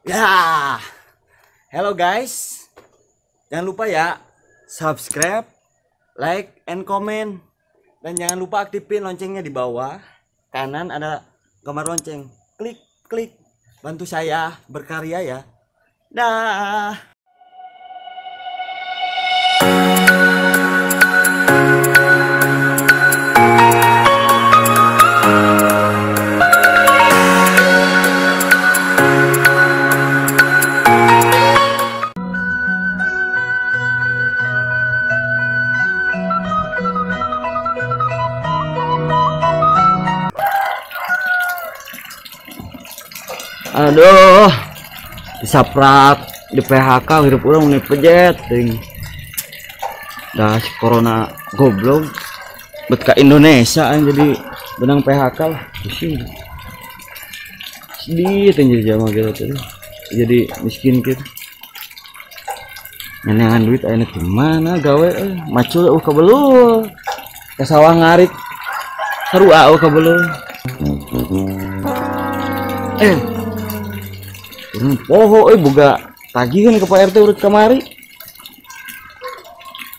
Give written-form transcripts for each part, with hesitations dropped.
Ya. Hello guys. Jangan lupa ya subscribe, like, and comment. Dan jangan lupa aktifin loncengnya di bawah. Kanan ada gambar lonceng. Klik, klik. Bantu saya berkarya ya. Dah. Aduh, disaprak, di PHK, hidup orang nih pejet, ting. Dah si corona goblok, bet ka Indonesia yang jadi benang PHK lah, pusing. Sedih ting jadi jama gitu tuh, jadi miskin gitu. Nyanyangan duit ayeuna gimana gawe macul eueuh kabelul. Ka sawah ngarit. Seru eueuh kabelul. Poho boga tagihan ke Pak RT urut kamari.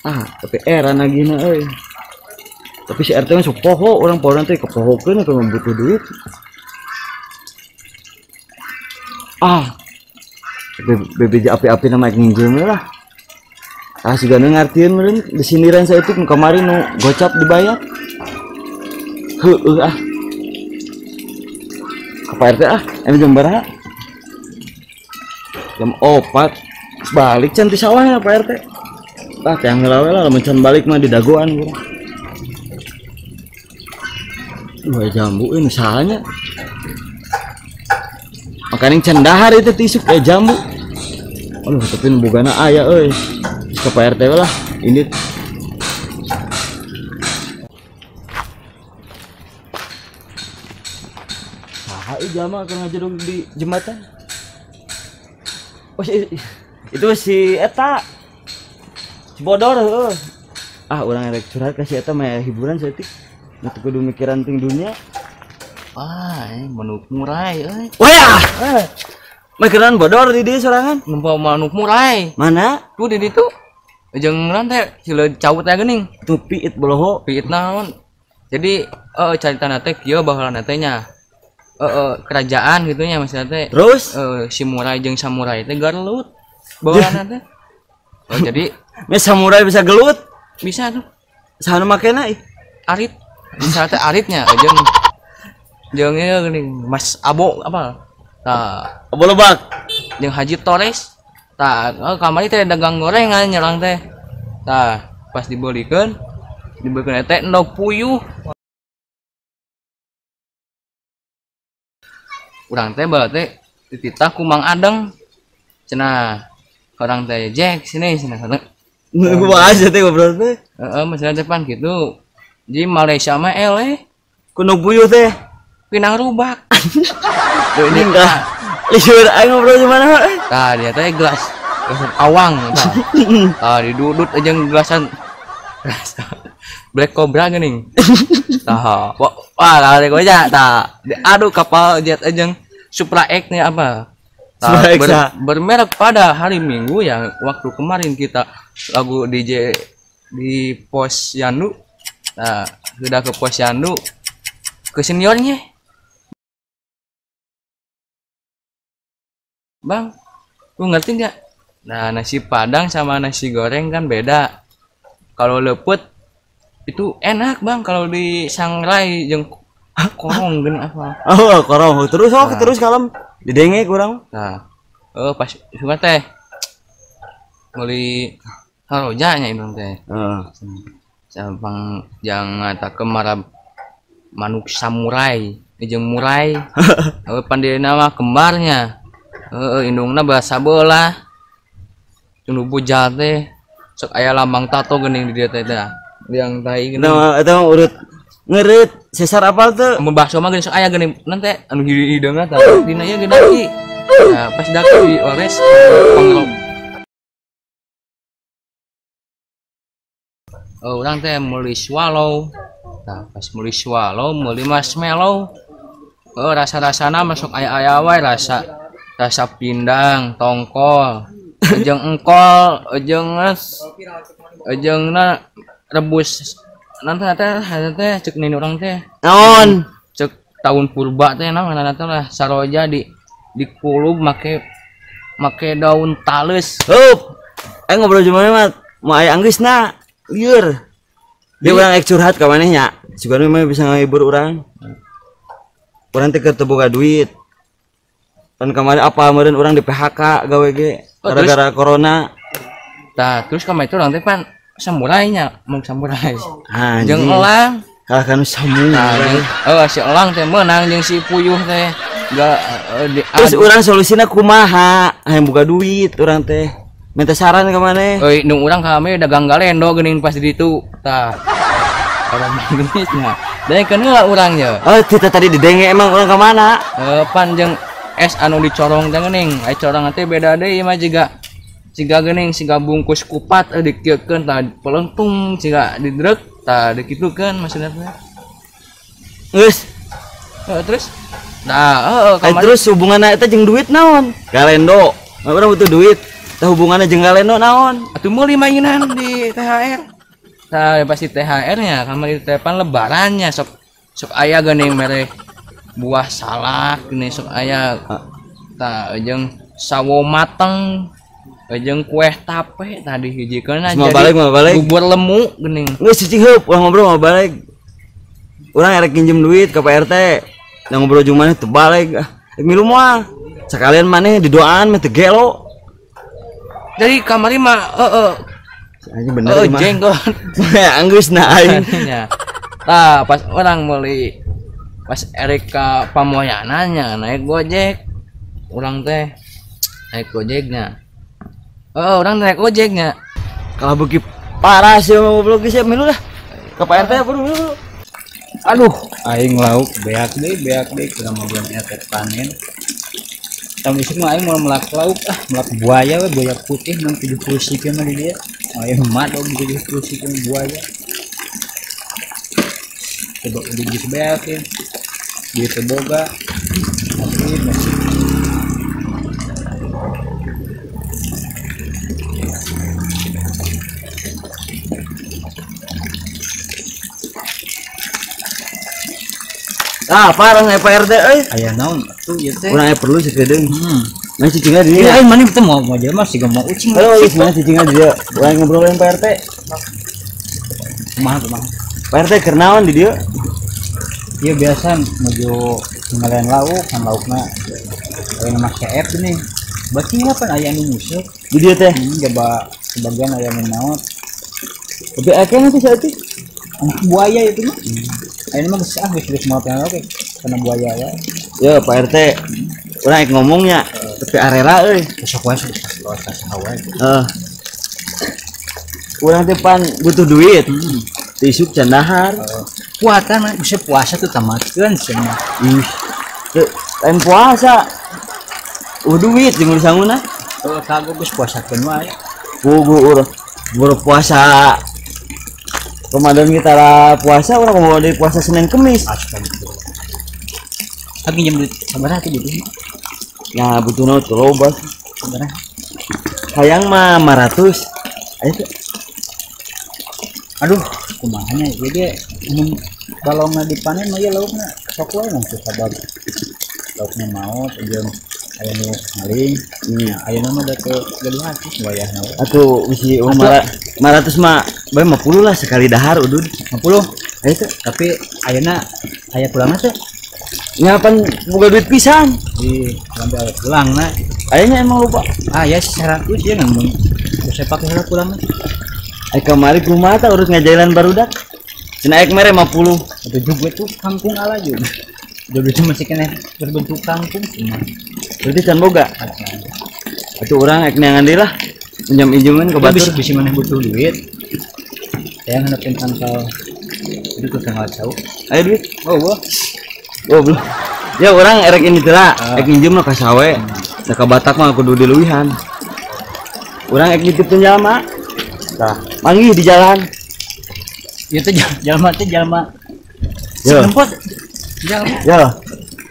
Ah, tapi era nagihna euy. Tapi si RT mah sok poho, urang poho teh kepohokeun atau butuh duit. Ah. BBJ api-api na mah nginjem lah. Ah, si gana ngartieun meureun disindiran saeutik nu kamari nu gocap dibayar. Heueuh ah. Ke Pak RT ah, ini jam baraha? Jam 4 balik can ti sawahnya Pak RT. Tah teh heula we lah lamun can balik mah di dagoan urang. Wah jambu ini salahnya. Makaning can dahar itu tisuk jambu. Aduh tapi nu bogana aya euy. Ke Pak RT we lah ini. Saha ieu jalma keur ngajedog di jembatan? Oh, itu si eta si bodor heuh. Ah urang rek curhat ka si eta mah hiburan saeutik. Nu teu kudu mikiran ting dunia. Ah, manuk murai euy. Wah! Mikiran bodor di dieu sorangan. Nempo manuk murai. Mana? Tuh di ditu. Jeung naon teh sila caut teh geuning. Tuh piit boloho. Piit naon? Jadi caritana teh kieu baheulana teh nya. Kerajaan gitu nya maksudnya teh. Terus si murai jeung samurai teh gelut baheulana teh. Oh jadi me samurai bisa gelut? Bisa tuh. Saha nu makena ih? Arit. Misalnya teh aritnya jeung jeung ieu geuning Mas Abo apa? Tah, Abo Lebak jeung Haji Torres. Tah, kamari teh dagang gorengan nyerang teh. Tah, pas dibeulikeun teh endog puyuh. Urang teh bae teh dititah ku Mang Adeng. Cenah urang teh Jack sini cenah. Kumaha aja teh ngobrol teh? Heeh, maksudna teh pan kitu. Jadi Malaysia mah eleh ku nu puyuh teh pinang rubak. Tuh ini enggak. Lieur aing ngobrol di mana euy? Tah dia teh gelas awang tah. Tah didudut jeung gelasan Black Cobra geuning. Tah, wah lah teh goja tah. Diadu kapal jet jeung Supra X nih apa? Tah, bermerek pada hari Minggu yang waktu kemarin kita lagu DJ di Pos Yandu. Nah, sudah ke Pos Yandu ke seniornya. Bang, lu ngerti nggak? Nah, nasi padang sama nasi goreng kan beda. Kalau lepet itu enak bang, kalau disangrai jeung korong gini apa? Oh, korong. Terus oh, nah. Terus kalem didenge kurang. Nah, pas suka teh beli haroja nya indung teh. Heeh. Sampang jangan tak kemarab manuk samurai jeung murai. Heuh pandirina mah kembarnya. Heeh, indungna bahasa bola. Tunu bujal teh sok aya lambang tato geuning di dieu teh teh. Liang tai geuning. Nah, eta mah urut ngeureut sesar apal teu? Mun bakso mah geuning sok aya geuning nanti anu hideungna tah dina ieu geuning. Nah, pas daki di ores pengrok. Oh, urang teh meuli swallow. Nah, pas meuli swallow, meuli marshmallow. Oh, rasa-rasana masuk aya-aya wae rasa Rasa pindang, tongkol, jeung engkol, jeung na rebus nanti teh cek nini urang teh. Naon? Cek tahun purba teh naon ngaranna teh lah saroja di dikulub make daun tales. Hup. Aing ngobrol jeung maneh mah mau aya anggeusna. Lieur. Dia urang ek curhat ka maneh nya. Sigana mah bisa ngahibur urang. Urang teh keur teu boga duit. Kan kemarin apa meureun urang di PHK gawe ge gara-gara corona. Tah, terus kamari itu urang teh pan samurai nya, mun samurai. Jeung elang. Kalah kanu samurai. Heeh, si elang teh meunang jeung si puyuh teh. Terus urang solusina kumaha? Hayang boga duit urang teh. Minta saran ka maneh. Euy, nu urang kami dagang galendo geuning pas di ditu. Tah. Orang geusnya. Dengkeun heula urang ye. Oh, tita tadi didenge emang urang ka mana? Pan jeung es anu dicorong teh geuning. Ai corong teh beda deui mah jiga geuning siga bungkus kupat dikieukeun tah pelengtung siga didrek tah dikitukeun maksudna teh. Geus. Terus nah, heeh terus hubunganna eta jeung duit naon? Galendo. Urang butuh duit. Tah hubunganna jeung galendo naon? Atuh meuli mainan di THR. Tah pasti THR nya kamari teh pan lebarannya sok aya geuning mere buah salak geuning sok aya tah jeung sawo mateng jeung kue tape tadi hijikeun jadi balik. Bubur lemu geuning. Geus cicing heup urang ngobrol mau balik. Urang erek nginjem duit ka Pak RT. Da ngobrol jeung maneh teu balik. Rek milu moal. Sakalian maneh didoaan mah teu gelo. Jadi kamari mah heeh. Anjing bener mah. Jenggot. Anggeusna aing. Tah pas urang meuli pas erek ka Pamoyanannya naik Gojek. Urang teh naik Gojeknya. Oh, orang naik ojeknya. Kalau beuki parah sih mau goblok geus milu lah. Ka Pak RT buru milu. Aduh, aing lauk beak deui kurang mah belum RT panen. Tahun isuk mah aing mau melak lauk ah, melak buaya we, buaya putih nang 70 siki mah di dieu. Aing mah dong 70 siki buaya. Coba udah geus beak ya. Duit teu boga. Asli masih. Ah, parah Pak RT euy. Aya naon atuh ieu teh? Urang aya perlu sakedeung. Nah cicingna di dieu. Aing maneh teh mau jelema siga mau ucing. Halo, geus mana cicingna di dieu. Urang ngobrol jeung Pak RT. Kumaha kumaha? Pak RT keur naon di dieu? Ieu biasa nuju ngalain lauk, kan laukna aya make app ini. Berarti pan aya anu musuk. Di dieu teh? Jaba sebagian aya nu naon. Tapi akeh teh saeutik. Buaya itu mah. Ayeuna mah geus ah geus mau teh oke karena buaya ya. Ya Pak RT. Urang rek ngomongnya tapi arera euy. Besok wae sok saha wae. Heeh. Urang teh pan butuh duit. Isuk can dahar. Puasa mah bisa puasa tuh tamatkeun cenah. Ih. Teu lain puasa. Duit jeung sanguna. Heuh kagok geus puasakeun wae. Pugu urang boro puasa. Ramadan kita lah puasa, orang mau dari puasa Senin Kemis. Astagfirullah. Tapi minjem duit sabaraha tuh butuh? Ya butuh naon tuh loba. Sabaraha? Hayang mah 500. Ayo tuh. Aduh, kumaha nya ieu ge mun balongna dipanen mah ieu laukna sok wae mah teu sabab. Laukna maot jeung aya nu maling. Nya ayeuna mah da teu gaduh hati wayahna we. Atuh bisi 500 mah bae 50 lah sekali dahar udud. 50. Ayo tuh. Tapi ayeuna aya pulangna teh? Nya pan boga duit pisan. Ih, lambe aya pulangna. Ayahnya emang lupa. Ah ya 100 ya mun bisa pake heula pulangna. Ai kamari kumaha tah urut ngajailan barudak. Cenah ek mere 50. Atuh juga tuh kangkung ala juga. Jadi itu masih kena berbentuk kangkung cuma. Berarti can boga. Atuh urang ek neangan deui lah. Minjam-injeman ke batur. Bisi maneh butuh duit. Saya ngadepin tanggal itu tuh tanggal jauh. Ayo duit. Oh, wah. Oh, belum. Ya orang erek ini teh lah, ek nginjem lah ka sawe. Da ka Batak mah kudu diluwihan. Urang ek nitipkeun jalma. Tah, manggih di jalan. Ieu teh jalma teh jalma. Yo. Sempot. Jalma. Yo.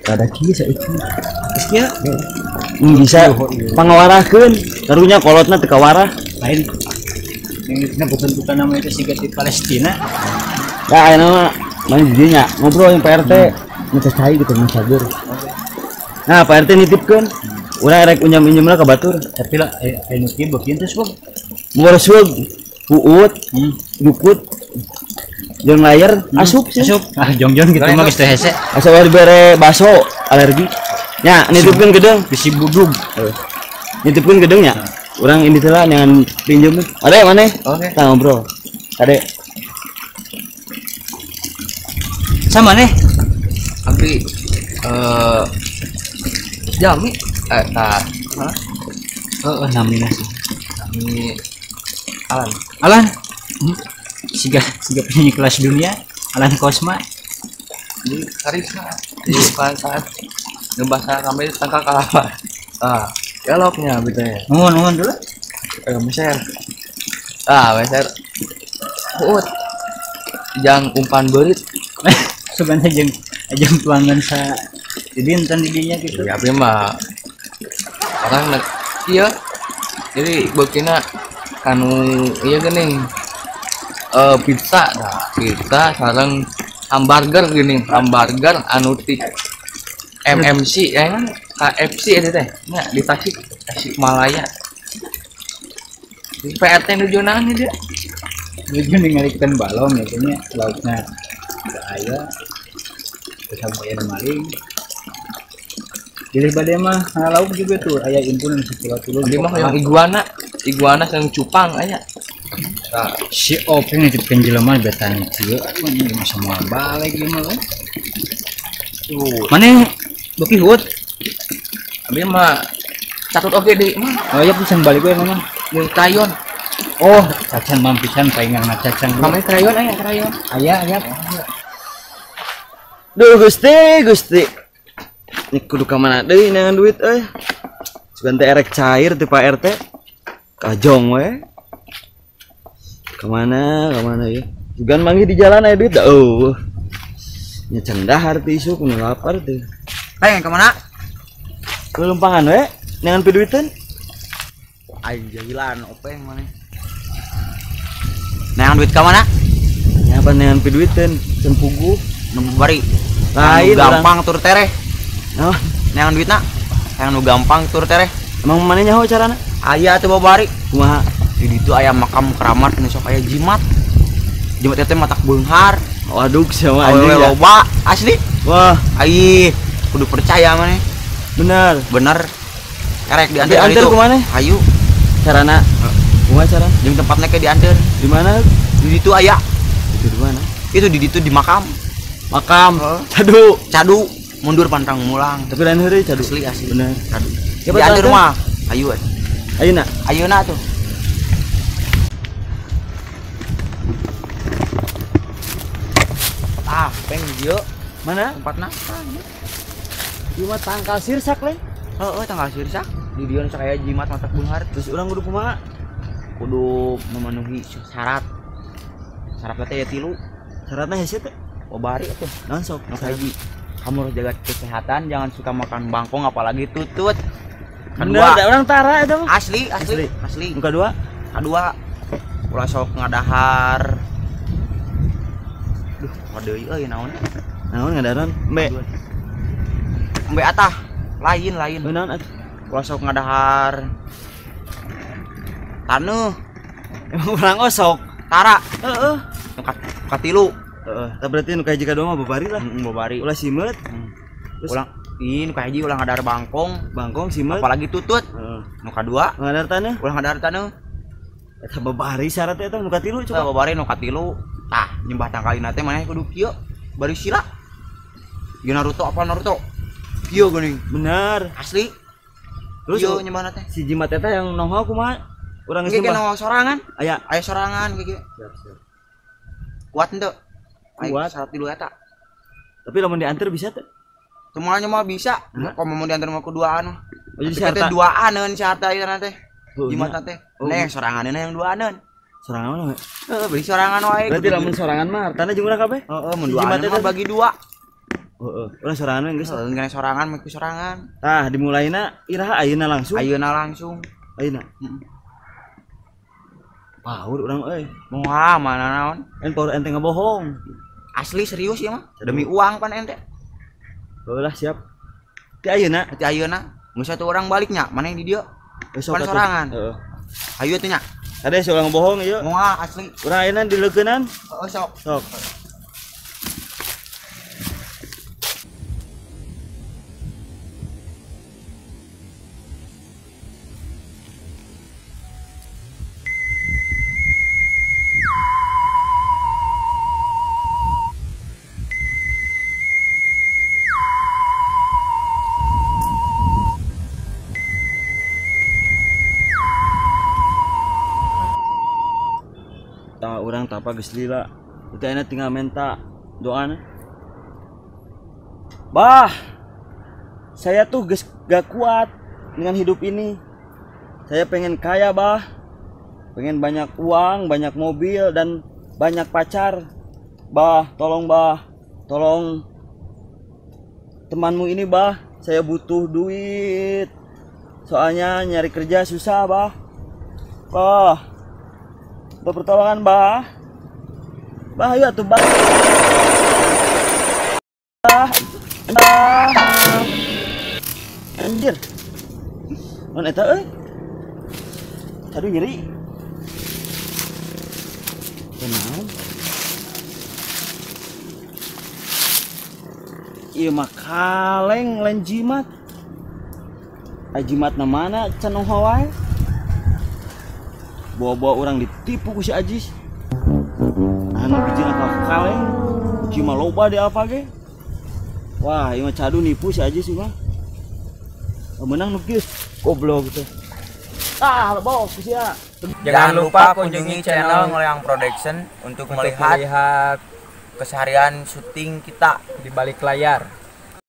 Ada kieu saeutik. Geus kieu. Bisa pangawarahkeun. Karunya kolotna teu kawarah. Lain. Yang itu bentukan nama itu siga di Palestina. Ya ayeuna mah main di dinya ngobrol yang Pak RT. Ngecas cai gitu mah cager. Nah, Pak RT nitipkeun. Urang rek unjam-injem lah ka batur. Tapi lah anu kieu beukeun teh suweg. Suweg. Uut, jukut. Jeung layar asup sih. Asup. Ah jongjon gitu mah geus teh hese. Asa we dibere baso alergi. Nya nitipkeun gedeng bisi budug. Nitipkeun gedeng nya. Urang ini teh lah nyangan pinjem. Ade maneh? Oke. Tah ngobrol. Ade. Sama nih. Abdi jami tah mana? Heeh namina sih. Nami Alan. Alan. Siga siga penyanyi kelas dunia Alan Kosma. Di karisma. Di pantai. Ngebahas kami tangkal kalapa. Ah, keloknya betulnya. Nuhun dulu. Meser. Ah, meser. Uut. Jang umpan beurit. Sebenarnya jeung tuangan sa dinten didinya gitu. Ya, tapi mah orang iya. Jadi beukina kanu ieu geuning. Pizza, nah, pizza sareng hamburger geuning, hamburger anu ti MMC ya kan KFC eta teh. Nya di Tasik, Tasikmalaya. Di PRT nuju naon dia? Nuju ningalikeun balong ya nya laukna teu aya. Terus aya maling. Jadi bade mah lauk juga tuh aya impunan 10 Di mah yang iguana, iguana sareng cupang aya. Nah, si Openg nitipkeun jelema betan kieu aduh ini mah semua balik ieu mah. Tuh. Maneh beuki huut. Abi mah catut oge deui mah. Oh iya pisan balik we mah. Jeung krayon. Oh, cacan mam pisan paingan cacan. Kamari krayon aya krayon. Aya aya. Duh Gusti, Gusti. Ini kudu ka mana deui neangan duit euy. Sugan teh erek cair ti Pak RT. Kajong we. Kemana ya? Sugan manggih di jalan aya duit da eueuh. Nya cendah harti isuk nu lapar teh. Pengen kemana? Lelumpangan we, neangan piduiteun. Aing jahilan openg maneh. Neangan duit ka mana? Nya apa neangan piduiteun, can puguh nu bari. Lain gampang tur tereh. Naon? Neangan duitna? Yang nu gampang tur tereh. Emang maneh nyaho carana? Aya teh babari. Kumaha? Di ditu aya makam keramat nu sok aya jimat. Jimat teh matak beunghar. Waduh, siapa anjing ya? Loba asli. Wah, ai kudu percaya maneh. Bener. Bener. Erek diantar diantar kumaha? Hayu. Carana? Kumaha cara? Jeung tempatna ke diantar. Di mana? Di ditu aya. Itu di mana? Itu di ditu di makam. Makam. Cadu. Cadu mundur pantang mulang. Tapi lain heureuy cadu. Asli asli. Bener. Cadu. Diantar mah. Hayu. Ayeuna. Ayeuna tuh. Ah, peng dieu. Mana? Tempatna. Ieu mah tangkal sirsak lain. Heeh, tangkal sirsak. Di dieu sok aya jimat matak beunghar. Terus urang kudu kumaha? Kudu memenuhi syarat. Syaratna teh ya tilu. Syaratna hese teh? Babari atuh. Naon sok? Nu kahiji, kamu harus jaga kesehatan, jangan suka makan bangkong apalagi tutut. Kedua, da urang tara eta mah. Asli, asli, asli. Nu kadua? Kadua, ulah sok ngadahar. Duh, deui euy naon? Naon ngadaran? Embe. Embe atah. Lain, lain. Naon atuh? Ulah sok ngadahar taneuh. Emang urang osok. Tara. Heeh. Nu katilu. Heeh, tah berarti nu kahiji kadua mah babari lah. Heeh, babari. Ulah simeut. Ulah ih nu kahiji ulah ngadahar bangkong, bangkong simeut. Apalagi tutut. Heeh. Nu kadua ngadahar taneuh. Ulah ngadahar taneuh. Eta babari syaratnya eta nu katilu coba. Babari nu katilu. Tah, nyembah tangkalina teh maneh kudu kieu. Bari sila. Ieu Naruto apa Naruto? Kieu geuning. Bener. Asli. Terus kieu nyembahna teh. Si jimat eta yang nongol kumaha? Urang geus nyembah. Nongol sorangan. Aya, aya sorangan kieu. Siap, siap. Kuat henteu? Kuat. Syarat tilu eta. Tapi lamun diantar bisa teh? Semuanya mah bisa. Kok mau diantar mah kuduaan mah. Oh, jadi syarat duaaneun syarat ieu teh. Jimatna teh. Neh soranganeun yang duaaneun. Sorangan mah. Heeh, beli sorangan wae. Berarti lamun sorangan mah hartana jeung urang kabeh? Heeh, mun duaan mah bagi dua. Heeh. Urang sorangan we geus. Heeh, ngene sorangan mah sorangan. Tah, dimulaina iraha ayeuna langsung. Ayeuna langsung. Ayeuna. Heeh. Power urang euy. Moal mana naon? En power ente ngebohong. Asli serius ieu mah. Demi uang pan ente. Heuh lah siap. Ti ayeuna. Ti ayeuna. Geus satu orang baliknya, mana yang di dieu? Besok Pan sorangan. Heeh. Ayo teh nya. Kade seorang bohong ieu. Moal asli. Urang ayeuna dileukeunnan. Heeh sok. Sok. Tah urang tapa geus lila. Itu enak tinggal minta doana. Bah, saya tuh geus gak kuat dengan hidup ini. Saya pengen kaya, bah. Pengen banyak uang, banyak mobil dan banyak pacar. Bah, tolong bah. Tolong temanmu ini, bah. Saya butuh duit. Soalnya nyari kerja susah, bah. Bah. Untuk pertolongan, bah. Bah, ayo atuh, bah. Bah. Bah. Anjir. Non eta euy. Aduh nyeri. Kunaon? Ieu mah kaleng lain jimat. Ai jimatna mana can nongho wae. Bawa-bawa orang ditipu ku si Ajis. Anu bijina ka kaleng, jimat loba di Alfa ge. Wah, ieu mah cadu nipu si Ajis ieu mah. Menang nu geus, goblok teh. Ah, bawa ku sia. Jangan lupa kunjungi channel Ngoleang Production untuk melihat keseharian syuting kita di balik layar.